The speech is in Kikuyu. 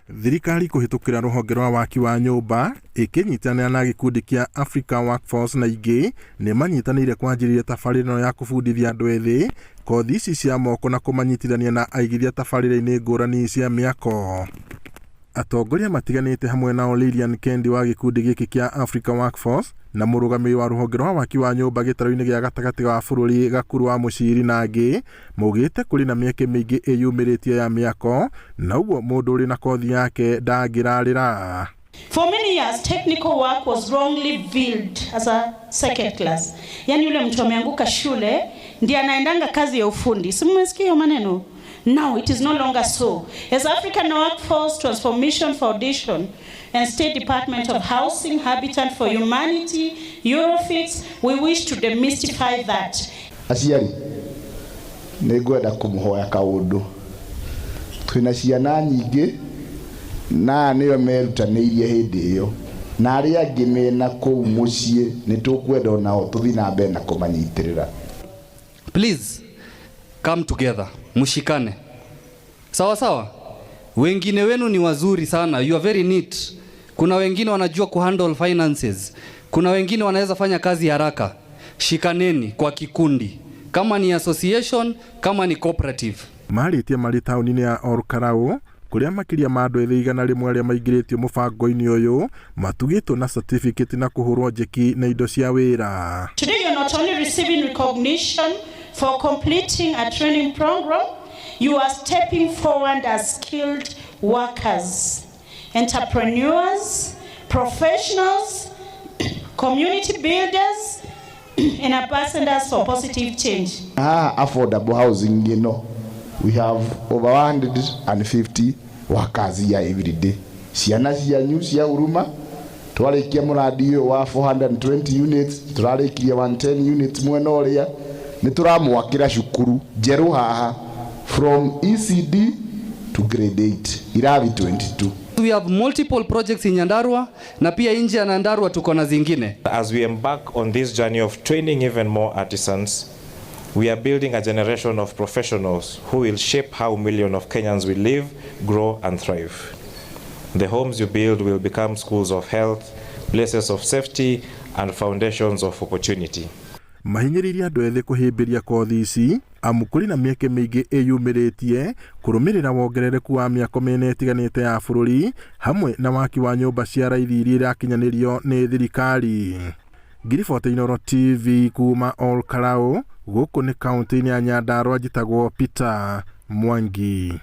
Thirikari kũhĩtũkĩra rũhonge rwa waki wa nyũmba ĩkĩnyitanĩra na gĩkundi kĩa Africa Workforce na ingĩ nĩ manyitanĩire kwanjĩrĩria tabarĩra ĩno ya kũbundithia andũ ethĩ kothi ici cia moko na kũmanyitithania na aigithia tabarĩra-inĩ ngũrani cia mĩako. Atongoria matiganĩte hamwe nao Lilian Kendi wa gĩkundi gĩkĩ kĩa Africa Workforce na mũrũgamĩrĩri wa rũhonge rwa waki wa nyũmba gĩtarũ-inĩ gĩa gatagatĩ wa bũrũri Gakuru wa Mũciri na angĩ maugĩte kũrĩ na mĩeke mĩingĩ ĩyumĩrĩtie ya mĩako na ũguo mũndũ ũrĩ na kothi yake ndangĩrarĩra. For many years, technical work was wrongly viewed as a second class. Yaani yule mtu ameanguka shule ndiye anaendanga kazi ya ufundi. Si mmesikia hiyo maneno? Now it is no longer so. As African Workforce Transformation Foundation and State Department of Housing, Habitat for Humanity, Eurofix, we wish to demystify that. Aciari, nĩ ngwenda kũmũhoya kaũndũ. Twĩna ciana nyingĩ na nĩo merutanĩirie hĩndĩ ĩyo, na arĩa angĩ mena kũu mũciĩ nĩ tũkwenda onao tũthiĩ na mbere na kũmanyitĩrĩra. Please come together, mshikane sawa sawa. Wengine wenu ni wazuri sana, you are very neat. Kuna wengine wanajua kuhandle finances, kuna wengine wanaweza fanya kazi haraka. Shikaneni kwa kikundi, kama ni association, kama ni cooperative. Marĩtie marĩ taũni-inĩ ya Olkalou kũrĩa makĩria ma andũ ethĩ 100 arĩa maingĩrĩtio mũbango-inĩ ũyũ matugĩtwo na certificate na kũhũrwo njeki na indo cia wĩra. Today you're not only receiving recognition for completing a training program, you are stepping forward as skilled workers, entrepreneurs, professionals, community builders, and ambassadors for positive change. Haha affordable housing ĩno, we have over 150 workers here every day. Ciana cianyu cia huruma, twarĩkia mũradi ũyũ wa 420 units, tũrarĩkirie 110 units mwena ũrĩa, nĩ tũramwakĩra cukuru njerũ haha from ECD to grade 8, irathi 22. We have multiple projects in Nyandarua na pia nje ya Nyandarua tuko na zingine. As we embark on this journey of training even more artisans, we are building a generation of professionals who will shape how millions of Kenyans will live, grow, and thrive. The homes you build will become schools of health, places of safety, and foundations of opportunity. Mahinyĩrĩirie andũ ethĩ kũhĩmbĩria kothi ici amu kũrĩ na mĩeke mĩingĩ ĩyumĩrĩtie kũrũmĩrĩra wongerereku wa mĩako mĩena ĩtiganĩte ya bũrũri hamwe na waki wa nyũmba cia raithi iria irakinyanĩrio nĩ thirikari. Ngiriboti Inooro TV kuma Olkalou gũkũ nĩ kaũntĩ-inĩ ya Nyandarua, njĩtagwo Peter Mwangi.